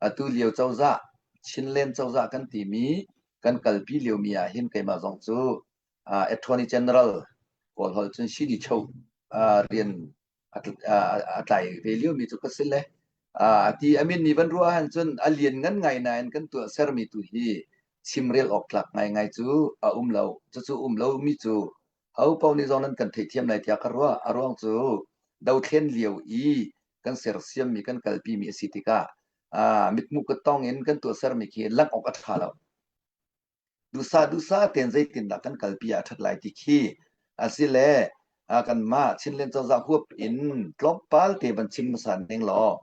Atu lio cozah, Chinland cozah kan timi kan kalpi liomi ah hin keimah zong cu Attorney General Kawlholh cun Shini Cho rian a tlai ve liomi cu ka si le ti a min nih van ruah ahhin cun a lian ngan ngai nain kan tuah sermi tu hi chimrel awk tlak ngaingai cu a um lo. Cucu um lomi cu ho paoh nih zong nan kan theihthiam lai tiah ka ruah. A ruang cu dothlen lio i kan sersiammi kan kalpimi a si tikah mithmuh ka tong in kan tuahsermi khi langh awk a ṭha lo. Duhsah duhsah tein zeitindah kan kalpi ah a ṭhat lai ti khi a si le kanmah Chinland cozah huap in tlawmpal te van chim hmasa ning law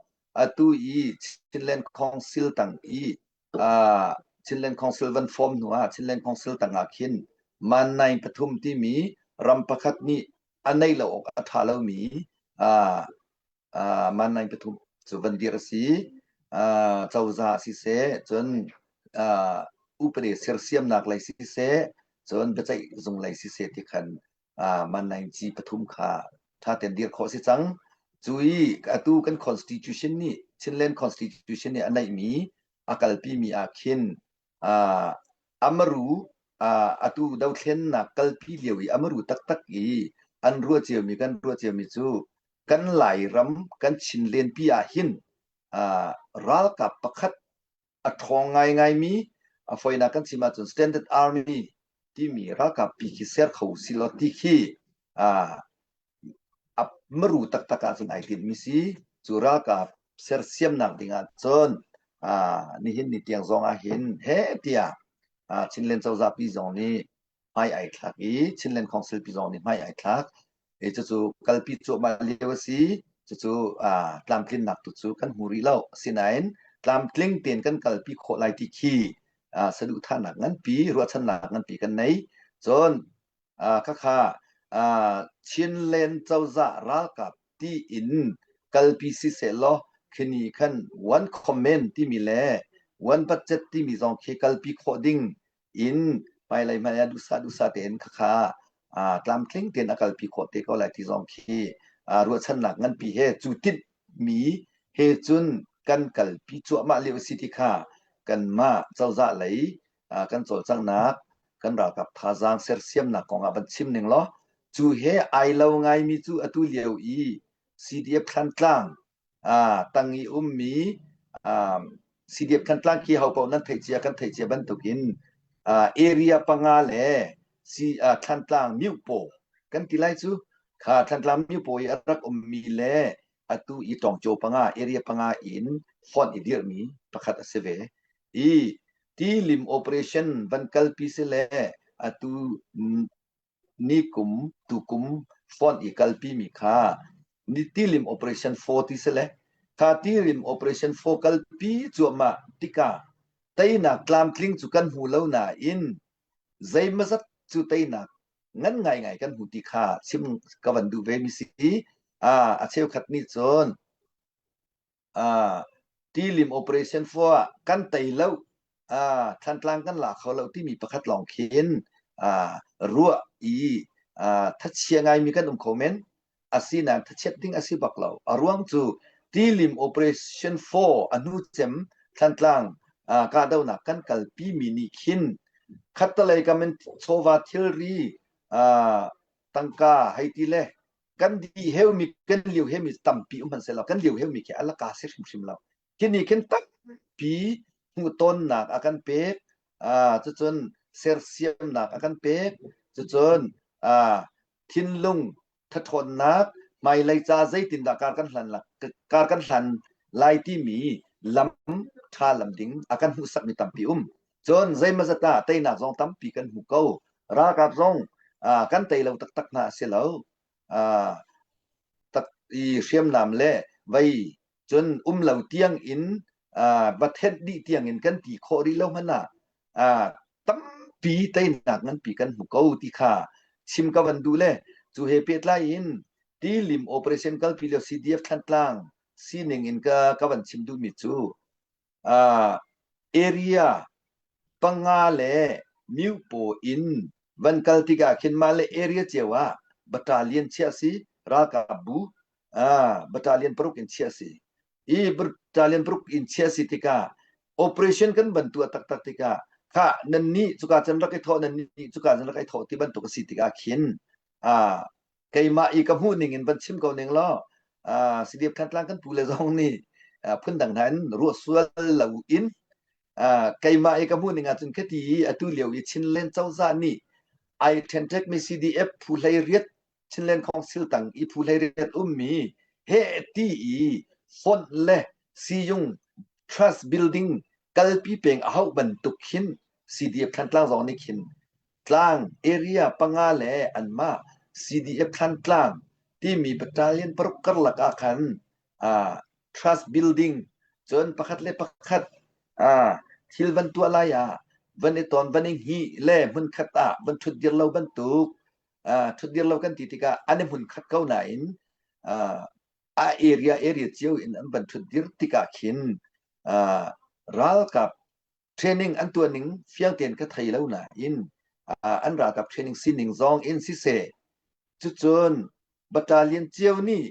atu i Chinland Council tang i Chinland Council van form hnu ah Chinland Council tang ah khin man nai pathum timi ram pakhat nih a neih lo awk a ṭha lomi man nai pathum cu van dir a si. Cozah siseh, cun upade sersiamnak lei siseh, cun biaceih zung lei siseh ti khan man nai ci pathum kha ṭha tein dir khawh a si cang. Cu i atu kan constitution nih Chinland Constitution nih a neihmi a kalpimi ah khin amaru atu dothlennak kalpi lio i amaru taktak i an ruah ciomi kan ruah ciomi cu kan Lairam kan Chinlenpi ah hin ralkap pakhat a ṭhawng ngaingaimi a foinak kan chim ahcun Standard Army timi ralkap pi khi ser kho si law ti khi a maru taktak ahcun ai tinhmi si. Cu ralkap sersiamnak ding ahcun nihin ni tiang zong ah hin heh tiah Chinland cozah pi zong nih hmai ai thlak i Chinland Council pi zong nih hmai ai thlak. I cucu kalpi cuahmah lio a si. Cucu tlamtlinnak tu cu kan hmu rih lo. Asinain tlamtling tein kan kalpi khawh lai ti khi saduhthahnak nganpi, ruahchannak nganpi kan nei. Cun khakha Chinland cozah ralkap tiin kalpi siseh law khini khan one comment timi le one budget timi zong khi kalpi khawh ding in hmailei hmai ah duhsah duhsah tein khakha tlamtling tein a kalpi khawh te ko lai ti zong khi ruahchannak nganpi he cu tinhmi he cun kan kalpi cuahmah lio a si ti kha kanmah cozah lei kan cawlcanghnak kan ralkap thazaang sersiamnak kong ah van chim ning law cu he ai lo ngaimi cu atu lio i CDF Thlantlang tang i ummi CDF Thantlang khi ho paoh nan theih cia kan theih cia bantukin area panga le si Thantlang Myopaw kan ti lai cu kha Thantlang Myopaw i a rak ummi le atu i Tawngcaw panga area panga in fonh i dirhmi pakhat a si ve i tilim operation van kalpi si le atu nikum tukum fonh i kalpimi kha ni tilim operation 4 ti si le kha tilim operation 4 kalpi cuahmah tikah teinak tlamtling cu kan hmu lo nain zeimazat cu teinak ngan ngaingai kan hmu ti kha chim ka van duh ve mi si. A cheukhat nih cun tilim operation 4 ah kan tei lo, Thantlang kan la kho lo timi pakhat lawng khin ruah i thachia ngaimi kan um kho men. Asinain thachiat ding a si bak lo. A ruang cu tilim operation 4 a hnu cem Thantlang kahdohnak kan kalpi mi nih khin khattalei kam in chawva thilri tangka hei ti le kan di heumi kan liu heumi tampi um hmanhsehlaw kan liu heumi khi alaka si hrimhrim lo. Khi nih khin tampi hmuhtonnak a kan pek, cucun sersiamnak a kan pek, cucun thinlung thathawnnak hmailei ca zeitindah kar kan hlan kar kan hlan lai timi lam ṭha lam ding a kan hmuhsakmi tampi um. Cun zeimazat ah teinak zong tampi kan hmu ko. Ralkap zong kan tei lo taktak hna a si lo. Tak i hriamnam le vei cun um lo tiang in va thenh dih tiang in kan ti khawh rih lo hmanh ah tampi teinak nganpi kan hmu ko ti kha chim ka van duh le cu he pehtlai in tilim operation kalpi lio CDF Thantlang sining in ka ka van chim duhmi cu area panga le Myopaw in van kal tikah khin mah le area cio ah battalion chiah si, ralkap bu battalion paruk in chiah si. I. Battalion paruk in chia si tikah operation kan ban tuah taktak tikah kha nan nih cuka cun rak i thawh nan nih cuka cun rak i thawh ti bantuk a si tikah khin keimah i ka hmuh ning in van chim ko ning law CDF Thantlang kan pu le zong nih phundang hna in ruah sual lo in keimah i ka hmuh ning ahcun khati i atu lio i Chinland cozah nih ai ṭhenṭhek mi CDF phu hlei riat Chinland Council tang i phu hlei riat ummi he ti i fonh le siyung trust building kalpi peng a hauh bantuk khin CDF Thantlang zong nih khin tlang area panga le anmah CDF Thantlang timi battalion paruk karlak ah khan trust building cun pakhat le pakhat thil van tuah lai ah van i ton van i hngih le hmunkhat ah van ṭhutdir lo bantuk ṭhutdir lo kan ti tikah an i hmunkhat ko nain a area area cio in an van ṭhutdir tikah khin ralkap training an tuah ning fiang tein ka thei lo nain an ralkap training sining zong in siseh cucun battalion cio nih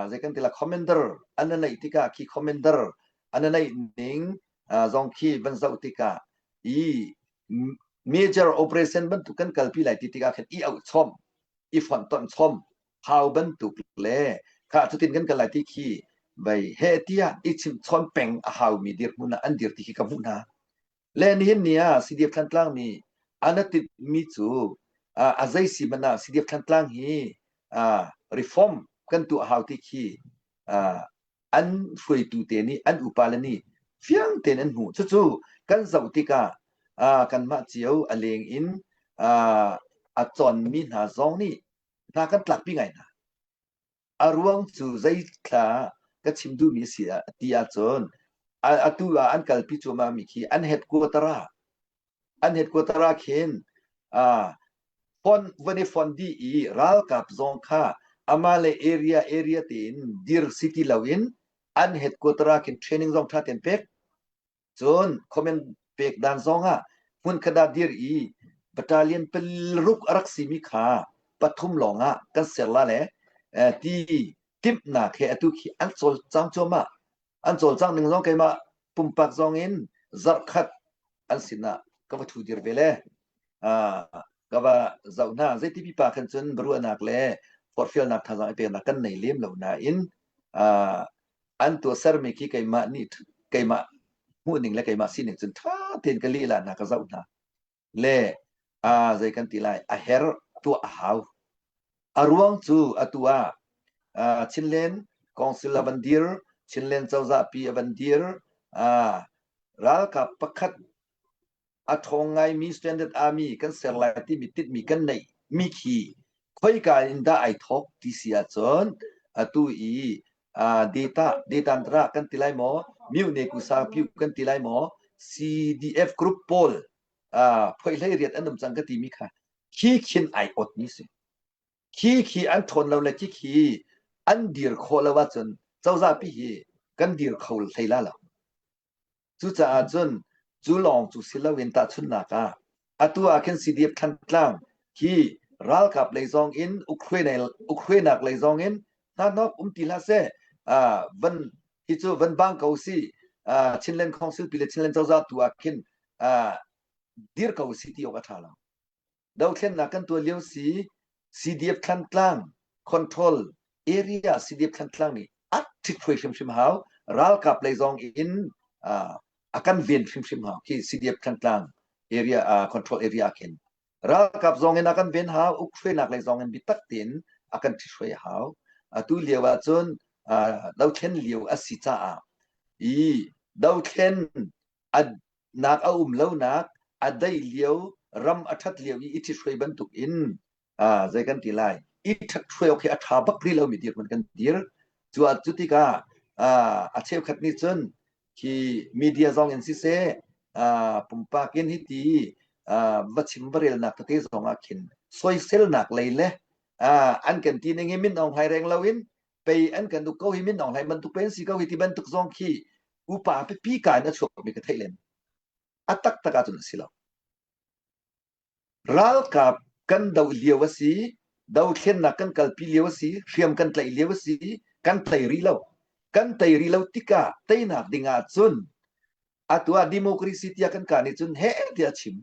zei kan ti la commander an neih tikah khi commander an neih ning zong khi van zoh tikah i major operation bantuk kan kalpi lai ti tikah khin i auh chom i fonh tonh chom hau bantuk le kha cutin kan kal lai ti khi bai he tiah i chimchawn peng a haumi dirhmun ah an dir ti khi ka hmuh hna. Le nihin ni ah CDF Thantlang nih an a timhmi cu a zei si hmanh ah CDF Thantlang hi reform kan tuah hau ti khi an hruaitu te nih an upa le nih fiang tein an hmuh. Cucu kan zoh tikah kanmah cio a leng in a cawnmi hna zong nih hna kan tlakpi ngai hna. A ruang cu zeithla ka chim duhmi a si ti ahcun atu ah an kalpi cuahmahmi khi an headquarter ah an headquarter ah khin fon van i fon dih i ralkap zong kha amah le area area tein dir si ti loin an headquarter ah khin training zong ṭha tein pek Cun comment pek dan zong ah hmunkhat ah dir i battalion palruk a rak simi kha pathum lawng ah kan ser la le ti timhnak he atu khi an cawlcang cuahmah. An cawlcang ning zong keimah pumpak zong in zarhkhat an sinah ka va thu dir ve le ka va zoh hna. Zeiti pipa khan cun biaruahnak le forhfialnak thazaang i peknak kan nei lem lo nain an tuahsermi khi keimah nih keimah hmuhning le keimah sining cun ṭha tein ka lehla hna ka zoh hna le a zei kan ti lai a her tuah a hau a ruang cu atu ah Chinland Council a van dir Chinland cozah pi a van dir ralkap pakhat a ṭhawng ngaimi Standard Army kan ser lai timi titmi kan neih mi khi khoika in dah ai thawk ti si ahcun atu i data data kan ti lai maw Myone Kusa Pyu kan ti lai maw CDF group pawl phoihlei riat an um cang ka timi kha khi khin ai ot mi si khi khi an ṭhawn lo le khi khi an dir khawh lo ahcun cozah pi hi kan dir kho hlei la lo Cucaah cun cu lawng cu si loin tahchunhnak ah atu ah khin CDF Thantlang hi ralkap lei zong in ukhruainak lei zong in hnahnawk um ti hlah seh van hi cu van bang ko si Chinland Council pi le Chinland cozah tu ah khin dir ko si ti awk a ṭha lo. Dothlennak kan tuah lio si CDF Thantlang control area CDF Thantlang nih a ṭhithruai hrimhrim hau. Ralkap lei zong in a kan ven hrimhrim hau khi CDF Thantlang area control area khin. Ralkap zong in a kan ven hau, ukhruainak lei zong in biatak tein a kan ṭhithruai hau. Atu lio ahcun dothlen lio a si caah i dothlen a nak a um lonak a daih lio ram a ṭhat lio i i ṭhithruai bantuk in zei kan ti lai i ṭhathruai awk hi a ṭha bak rih lomi dirhmun kan dir cu ah cu tikah a cheukhat nih cun khi media zong in siseh pumpak in hiti va chim va relnak tete zong ah khin soiselnak lei le an kan ti ning hi min Aung Hlaing reng loin pei an kan uk ko hi min Aung Hlaing bantuk pe an si ko hi ti bantuk zong khi upa pipi ka in a chuakmi ka theih len a taktak ahcun a si lo ralkap kan do lio a si dothlennak kan kalpi lio a si hriam kan tlaih lio a si kan tlai rih lo. Kan tei rih lo tikah teinak ding ah cun atu ah democracy tiah kan kah nih cun heh tiah a chim.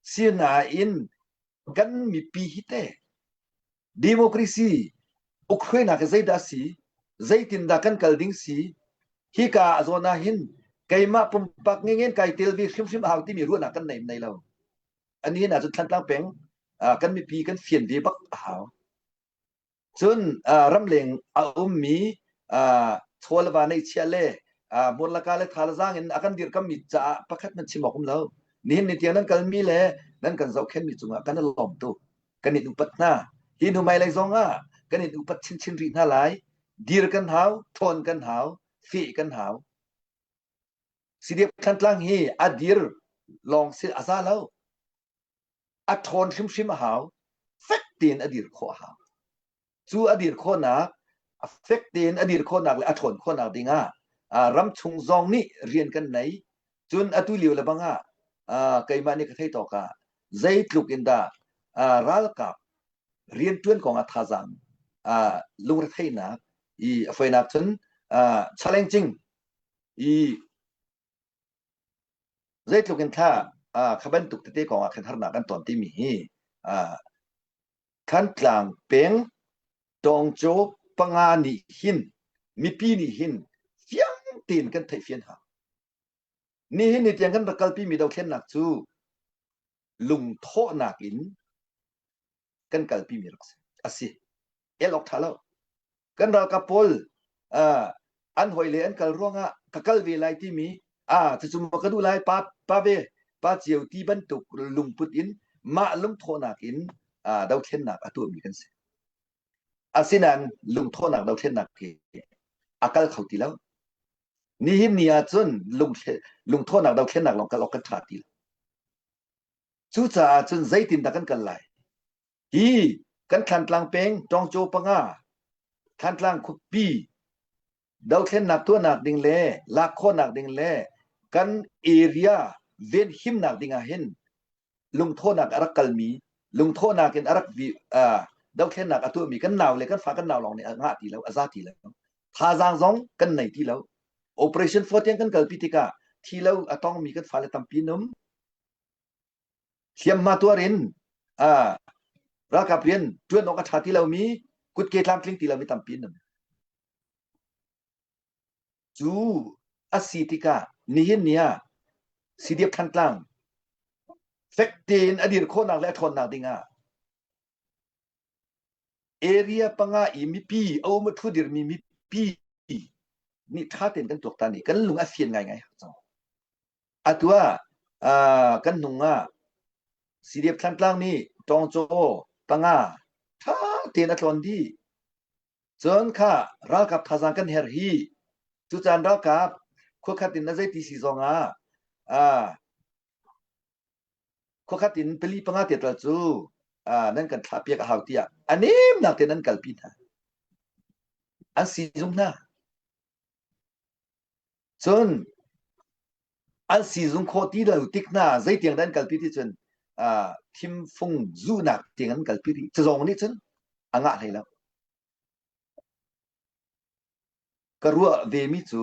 Sinain kan mipi hi teh democracy ukhruainak hi zeidah a si? Zeitindah kan kal ding si? Hika a zawn ah hin keimah pumpak ngengin kai tel ve hrimhrim a hau timi ruahnak kan nei nei lo. Ani hin ahcun Thantlang peng kan mipi kan fian ve bak a hau. Cun ramleng a ummi chaw le va neihchiah le hmurlaka le thalazang in a kan dirkammi caah pakhat hmanh chim awk um lo. Nihin ni tiang nan kalmi le nan kan zohkhenhmi cungah kan i lawm tuk. Kan in upat hna. Hi hnu hmailei zong ah kan in upat chinchin rih hna lai. Dir kan hau, ṭhawn kan hau, feh kan hau. CDF Thantlang hi a dir lawng si a za lo. A ṭhawn hrimhrim a hau. Fek tein a dir khawh a hau. Cu a dir khawhnak, a fek tein a dir khawhnak le a ṭhawn khawhnak dingah ramchung zong nih rian kan nei. Cun atu lio le bang ah keimah nih ka thei tawk ah zeitluk in dah ralkap rianṭuan kong ah thazaang lungretheihnak i a foinak cun challenging i Zeitluk in thla kha bantuk tete kong ah khan harnak an ton timi hi Thantlang peng Tawngcaw panga nih hin mipi nih hin fiang tein kan theih fian hau. Nihin ni tiang kan rak kalpi mi dothlennak cu lungthawhnak in kan kalpi mi rak si. A si. El awk ṭha lo. Kan ralkap pawl an hawi le an kal ruangah ka kal ve lai timi ah cucu maw ka duh lai pa pa ve pa cio ti bantuk lungput in mah lungthawhnak in dothlennak a tuahmi kan si. Asinain lungthawhnak dothlennak hi a kal kho ti lo. Nihin ni ah cun lungthawhnak dothlennak lawng kal awk kan ṭha ti lo. Cucaah cun zeitindah kan kal lai? Hi kan Thlantlang peng Tawngcaw panga Thlantlang khuapi dothlennak tuahnak ding le lak khawhnak ding le kan area venhimnak ding ah hin lungthawhnak a rak kalmi lungthawhnak in a rak dothlennak a tuahmi kan nau le kan fa kan nau lawng nih a ngah ti lo a za ti lo thazaang zong kan nei ti lo operation 4 tiang kan kalpi tikah thi lo a tongmi kan fale tampi num Hliamhma tuar in ralkap rian ṭuan awk a ṭha ti lomi, kutke tlamtling ti lomi tampi an um. Cu a si tikah nihin ni ah CDF Thantlang fek tein a dir khawhnak le a ṭhawnnak dingah area panga i mipi a um a ṭhu dirmi mipi nih ṭha tein kan tuaktan i kan lung a fian ngaingai cang. Atu ah kan hnung ah CDF Thantlang nih Tawngcaw panga ṭha tein a tlawn dih. Cun kha ralkap thazaang kan herh hi. Cucaan ralkap khuakhat in a zeiti si zong ah khuakhat in pali panga te tal cu nan kan thlah piak a hau tiah a nemnak tein an kalpi hna. An siizung hna. Cun an siizung khawh ti lo tik hna zeitiang dah an kalpi ti cun thimfung zuhnak tiang an kalpi rih. Cu zong nih cun a ngah hlei lo. Ka ruah vemi cu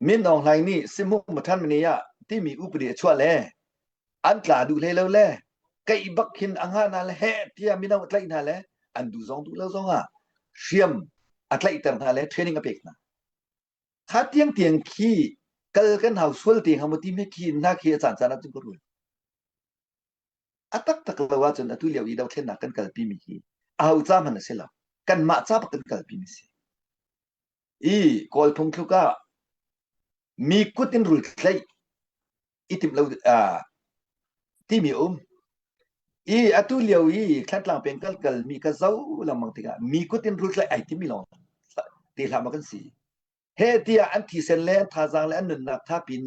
Min Aung Hlaing nih Sihmung Mathan Mani ah timi upadi a chuah le an tla duh hlei lo le keih bak khin a ngah hna le heh tiah mino a tlaih hna le an duh zong duh lo zong ah hriam a tlaihter hna le training a pek hna. Kha tiang tiang khi kal kan hau sual te hnga maw ti me khi hna khi a caan caan ah cun ka ruat. A taktak lo ahcun atu lio i dothlennak kan kalpi mi hi aho ca hmanh a si lo. Kanmah ca bak kan kalpi mi si. I Kawl phungthluk ah mi kut in rul tlaih i timh lo timi um. I atu lio i Thlantlang peng kal kal mi ka zo lengmang tikah mi kut in rul tlaih ai timi lawng te hlah ma kan si. He tiah an thisen le an thazaang le an nunnak thapin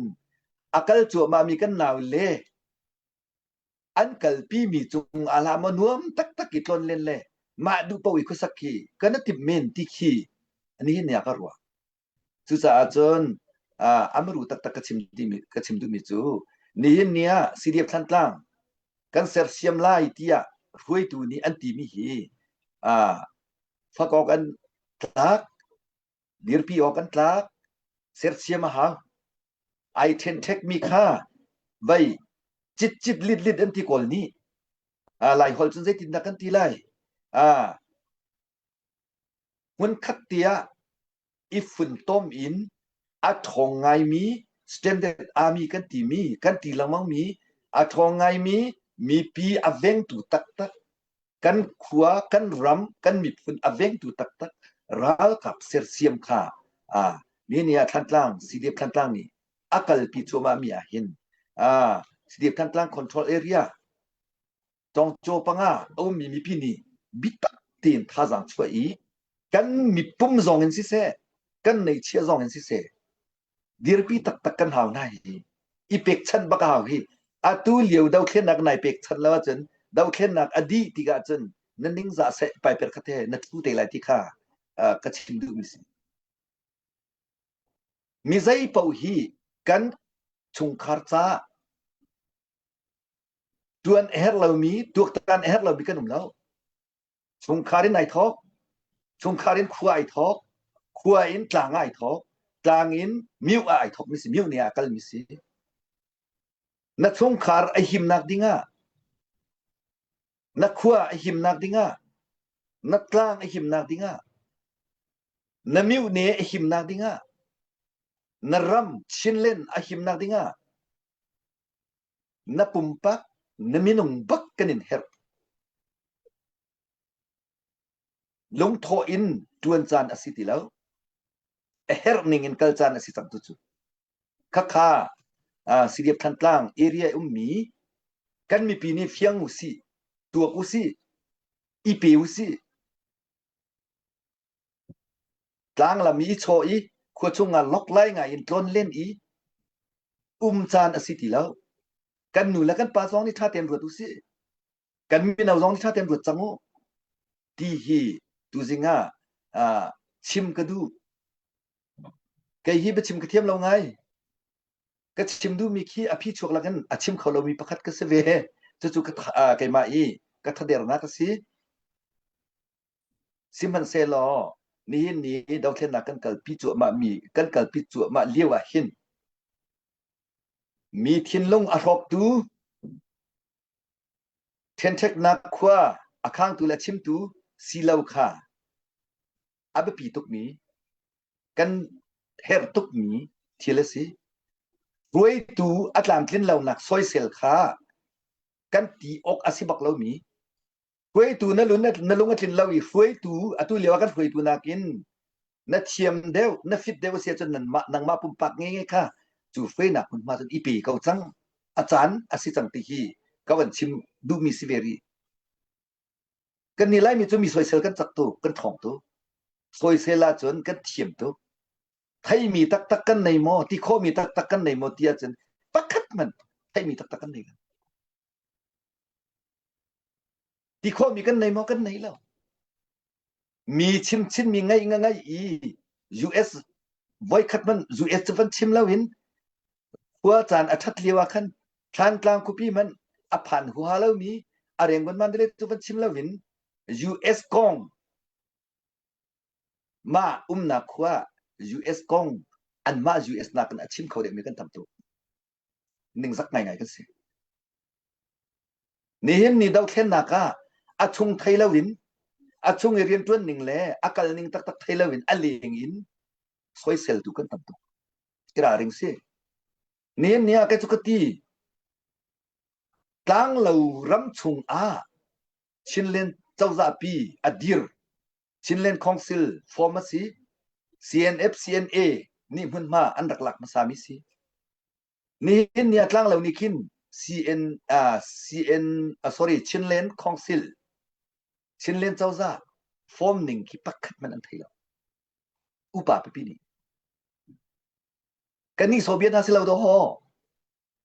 a kal cuahmah mi kan nau le an kalpi mi cung ah hlah maw nuam taktak i tlon len le mah duh paoh i khuasak khi kan i timh men ti khi ani hin ka ruah. Cucaah cun amaru taktak ka chim timi ka chim duhmi cu nihin ni ah CDF Thlantlang kan sersiam lai tiah hruaitu nih an timi hi fakawk an tlak. Dirpi awk an tlak. Sersiam a hau. Ai ṭhenṭhekmi kha vei citcit litlit an ti kawl nih. Lai holh cun zeitindah kan ti lai? Hmunkhat te ah i funtom in a ṭhawng ngaimi Standard Army kan timi kan ti lengmangmi a ṭhawng ngaimi mipi a vengtu taktak kan khua kan ram kan miphun a vengtu taktak ralkap sersiam kha ah ni ah Thantlang CDF Thantlang nih a kalpi cuahmah mi ah hin ah CDF Thantlang control area Tawngcaw panga a ummi mipi nih biatak tein thazaang chuah i kan mipum zong in siseh, kan neihchiah zong in siseh, dirpi taktak kan hau hna hi i pekchanh bak a hau hi. Atu lio dothlennak nai pekchanh lo ahcun dothlennak a dih tikah cun na ningzah seh paiper kha te na thu te lai ti kha ka chim duhmi si. Mi zei paoh hi kan chungkhar caah Tuan a herh lomi, tuaktan a herh lomi kan um lo. Chungkhar in ai thawk, chungkhar in khua ai thawk, khua in tlang ai thawk, tlang in miu ah ai thawk mi si, miu ne ah kal mi si. Na chungkhar a himnak dingah, na khua a himnak dingah, na tlang a himnak dingah, na miu ne a himnak dingah, na ram Chinland a himnak dingah Na pumpak, na minung bak kan in herh. Lungthawh in ṭuan caan a si ti lo. A herh ning in kal caan a si cang tu cu. Khakha uh, CDF Thantlang area ummi kan mipi nih fiang usih, tuak usih, i pe usih. Tlanglam i chaw i khua chungah loklai ngai in tlawn len i um caan a si ti lo. Kan nu le kan pa zong nih ṭha tein ruat usih. Kan mino zong nih ṭha tein ruat cang u. Ti hi tuzing ah uh, chim ka duh. Kei hi biachim ka thiam lo ngai. Ka chim duhmi khi a phi chuak lakin a chim kho lomi pakhat ka si ve. Cucu ka uh, keimah i ka thadernak a si. Sihmanhsehlaw nihin ni dothlennak kan kalpi cuahmah mi kan kalpi cuahmah lio ah hin mi thinlung a hrawktu ṭhenṭheknak khua a khangtu le a chimtu si lo kha a biapi tukmi kan herh tukmi thil a si. Hruaitu a tlamtlin lonak soisel kha kan ti awk a si bak lomi Hruaitu na lung na lung a tlin lo i hruaitu atu lio ah kan hruaitu nakin na thiam deuh na fit deuh a si ahcun nanmah nangmah pumpak nge kha cu hruainak hmunhma cun i pe ko cang a caan a si cang ti hi ka van chim duhmi si ve rih kan nih Laimi cu mi soisel kan cak tuk kan ṭhawng tuk soisel ahcun kan thiam tuk theimi taktak kan nei maw ti khawhmi taktak kan nei maw ti ahcun pakhat hmanh theimi taktak kan nei lo Ti khawhmi kan nei maw? Kan nei lo. Mi chimchinmi ngaih nga ngaih i US voikhat hmanh US cu van chim loin khua caan a ṭhat lio ah khan Thlantlang khuapi hmanh a phan huaha lomi a Rangoon Mandalay cu van chim loin US kong mah umnak khua US kong anmah US nakin a chim kho deuhmi kan tam tuk. Ningzak ngaingai kan si. Nihin ni dothlennak ah a chung thei loin a chung i rianṭuan ning le a kal ning taktak thei loin a leng in soiseltu kan tam tuk. I ralring si. Nihin ni ah kei cu ka ti tlanglo ram chung ah Chinland cozah pi a dir Chinland Council form a si CNF CNA nih hmunhma an rak lak hmasa mi si. Nihin ni ah tlanglo nih khin CN uh, CN uh, sorry Chinland Council Chinland cozah form ning khi pakhat man an thei lo. Upa pipi nih. Kan nih Soviet hna si lo do ho.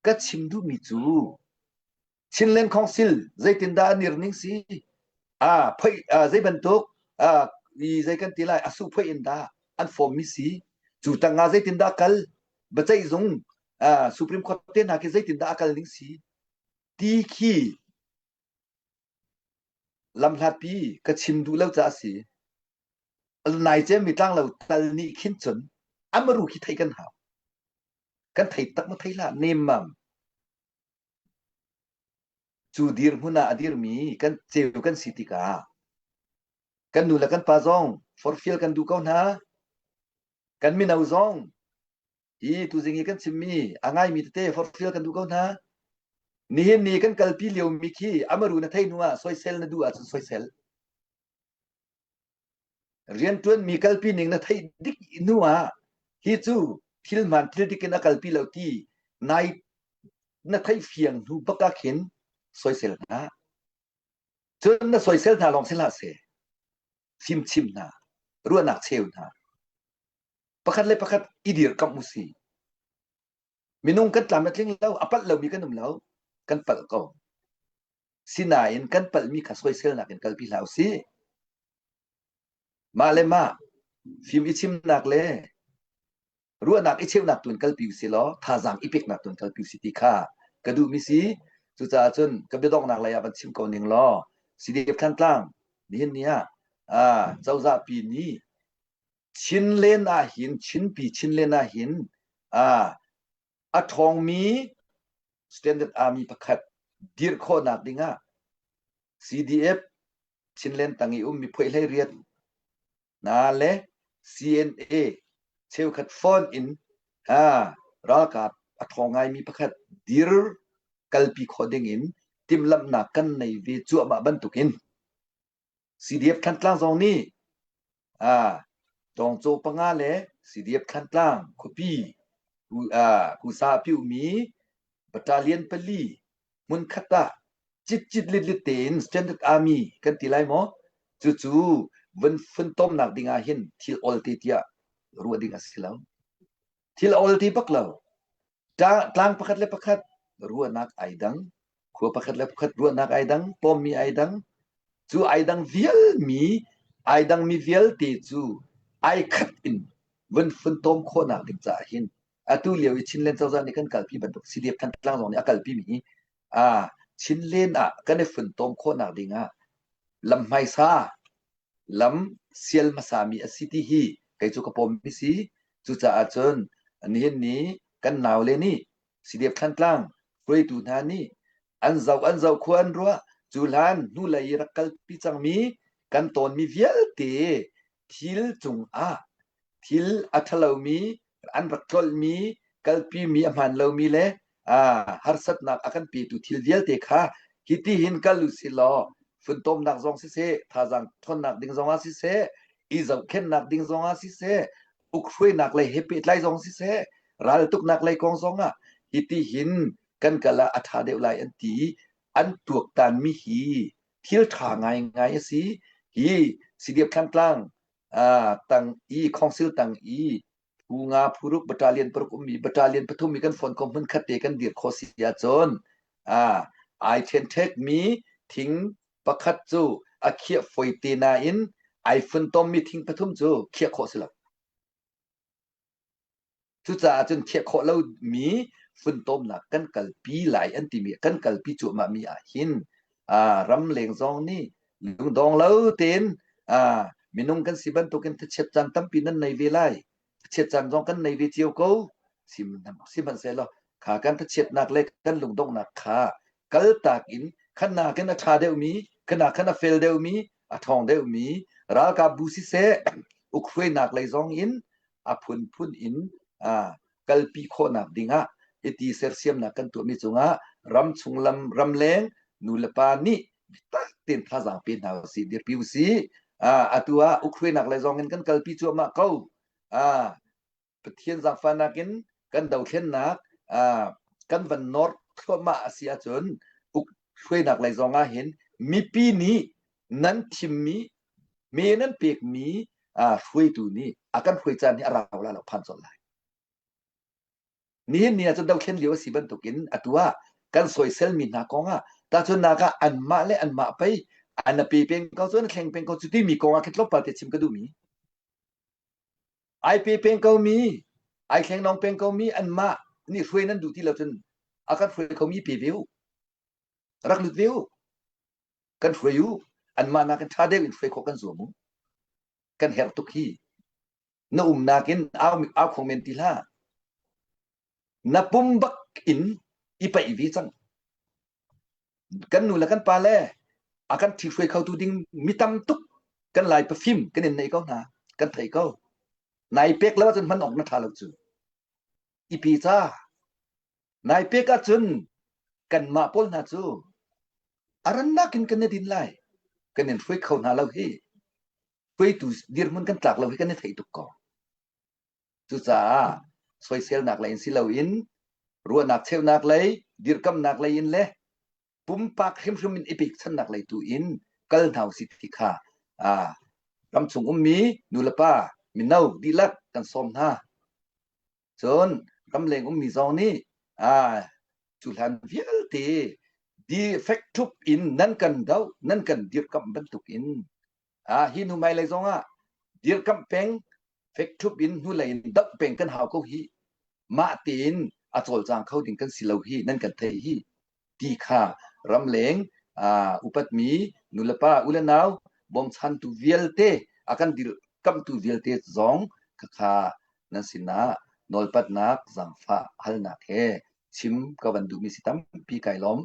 Ka chim duhmi cu Chinland Council zeitindah an ir ning si? Ah, phoi ah, zei bantuk ah, i zei kan ti lai a su phoi in dah an form mi si? Cu tangah zeitindah kal? Biaceih zung ah, Supreme Court te hna khi zeitindah a kal ning si? Ti khi lamhlatpi ka chim duh lo caah si. Nai cemmi tlanglo tal nih khin cun amaru khi thei kan hau. Kan thei tak ma thei hlah nemmam. Cu dirhmun ah a dirmi kan ceu kan si tikah kan nu le kan pa zong forfial kan duh ko hna. Kan mino zong hi tuzing i kan chimmi a ngaimi tete forfial kan duh ko hna. Nihin ni kan kalpi liomi khi amaru na thei hnu ah soisel na duh ahcun soisel. Rianṭuanmi kalpi ning na theih dik hnu ah hi cu thil hmaan thil dik in a kalpi lo ti nai na theih fiang hnu bak ah khin soisel hna. Cun na soisel hna lawng si hlah seh. Fimchim hna, ruahnak cheu hna. Pakhat le pakhat i dirkamh u si. Minung kan tlam a tling lo, a palh lomi kan um lo, kan palh ko. Sinain kan palhmi kha soiselnak in kalpi hlah usih. Mah le mah fim i chimnak le ruahnak i cheuhnak tu in kalpi usih law thazaang i peknak tu in kalpi usih ti kha ka duhmi si. Cucaah cun ka biadonghnak lei ah van chim ko ning law CDF Thantlang nihin ni ah ah cozah pi nih Chinlen ah hin Chinpi Chinlen ah hin ah a ṭhawngmi Standard Army pakhat dirh khawhnak dingah CDF Chinland tang i ummi phuaihlei riat hna le CNA cheukhat phone in ha ralkap a ṭhawng ngaimi pakhat dir kalpi khawh dingin timhlamhnak kan nei ve cuahmah bantukin CDF Thantlang zong nih Tawngcaw panga le CDF Thantlang khuapi Kusa a piuhmi battalion pali hmunkhat ah citcit litlit tein Standard Army kan ti lai maw? Cucu vun funtomnak ding ah hin thil olte tiah ruah ding a si lo. Thil olte bak lo. Tlang pakhat le pakhat ruahnak ai dang, khua pakhat le pakhat ruahnak ai dang, pawmmi ai dang. Cu ai dang vialmi, ai dangmi vialte cu ai khat in vun funtom khawhnak ding caah hin atu lio i Chinland cozah nih kan kalpi bantuk CDF Thantlang zong nih a kalpi mi hi ah Chinland ah kan i funtom khawhnak ding ah lam hmaisa lam sial hmasami a si ti hi kei cu ka pawmmi si. Cucaah cun nihin ni kan naule nih CDF Thantlang hruaitu hna nih an zoh an zoh khua an ruah cu hlan hnulei i rak kalpi cangmi kan tawnmi vialte thil cungah thil a ṭhalomi an rak tlolhmi kalpimi a hmaan lomi le harsatnak a kan petu thil vialte kha hiti hin kal u sih law funtomnak zong siseh thazaang ṭhawnnak ding zongah siseh i zohkhenhnak ding zongah siseh ukhruainak lei he pehtlai zong siseh raltuknak lei kong zongah hiti hin kan kal ah a ṭha deuh lai an ti an tuaktanmi hi thil ṭha ngaingai a si. Hi CDF Thantlang tang i Council tang i phu nga phu ruk battalion paruk ummi battalion pathum i kan phone ko hmun khat te kan dir kho si ahcun ai ṭhenṭhek mi thing pakhat cu a khiah foi te nain ai funtommi thing pathum cu khiah khawh si lo. Cucaah cun khiah khawh lomi funtomnak kan kalpi lai an timi kan kalpi cuahmah mi ah hin ramleng zong nih lungdong lo tein minung kan si bantukin thachiat caan tampi nan nei ve lai. Thachiat caan zong kan nei ve cio ko. Sihmanhsehlaw kha kan thachiatnak le kan lungdonghnak kha kaltak in khan nakin a ṭha deuhmi, khan khan a fel deuhmi, a ṭhawng deuhmi ralkap bu siseh, ukhruainak lei zong in a phunphun in kalpi khawhnak dingah hiti sersiamnak kan tuahmi cungah ramchung lam ramleng nu le pa nih biatak tein thazaang pe hna usih dirpi usih atu ah ukhruainak le zong in kan kalpi cuahmah ko Pathian zaangfahnak in kan dothlennak kan van nor thluahmah a si ahcun uk hruainak lei zong ah hin mipi nih nan thimmi me nan pekmi hruaitu nih a kan hruai caan hi a rau la lo phan colh lai. Nihin ni ah cun dothlen lio a si bantukin atu ah kan soiselmi hna kong ah tahchunhnak ah anmah le anmah pei an a pe peng ko cu an thleng peng ko cu timi kong ah khi tlawmpal te chim ka duhmi. Ai pe peng ko mi, ai thleng peng ko mi anmah nih hruai nan duh ti lo cun a kan hruai khomi pe ve u. Rak lut ve u. Kan hruai u. Anmah nakin ṭha deuh in hruai khawh kan zuam u. Kan herh tuk hi. Na umnak in au au kho men ti hlah. Na pum bak in i paih ve cang. Kan nu le kan pa le a kan ṭhihruai khotu ding mi tam tuk kan lai pafim kan in nei ko hna. Kan thei ko. Nai pek lo ahcun hman awk na ṭha lo cu. I pi ca. Nai pek ahcun kanmah pawl hna cu a rannak in kan i din lai. Kan in hruai kho hna lo hi. Hruaitu dirhmun kan tlak lo hi kan i theih tuk ko. Cucaah soiselnak lei in si loin ruahnak cheuhnak lei, dirkamnak lei in le pumpak hrimhrim in i pekchannak lei tu in kal hna usih ti kha aa ramchung ummi nulepa mino dihlak kan sawm hna. Cun ramleng ummi zong nih aa cu hlan vialte di fek ṭhup in nan kan doh, nan kan dirkamh bantuk in aa hi hnu hmailei zong ah dirkamh peng fek ṭhup in hnulei in doh peng kan hau ko hi. Mah tein a cawlcang kho ding kan si lo hi nan kan theih hi ti kha ramleng uh, upatmi nulepa ulenau bawmchantu vialte a kan dirkamhtu vialte zong khakha nan sinah nawlpatnak zaangfah halnak he chim ka van duhmi si tampi kai lawm.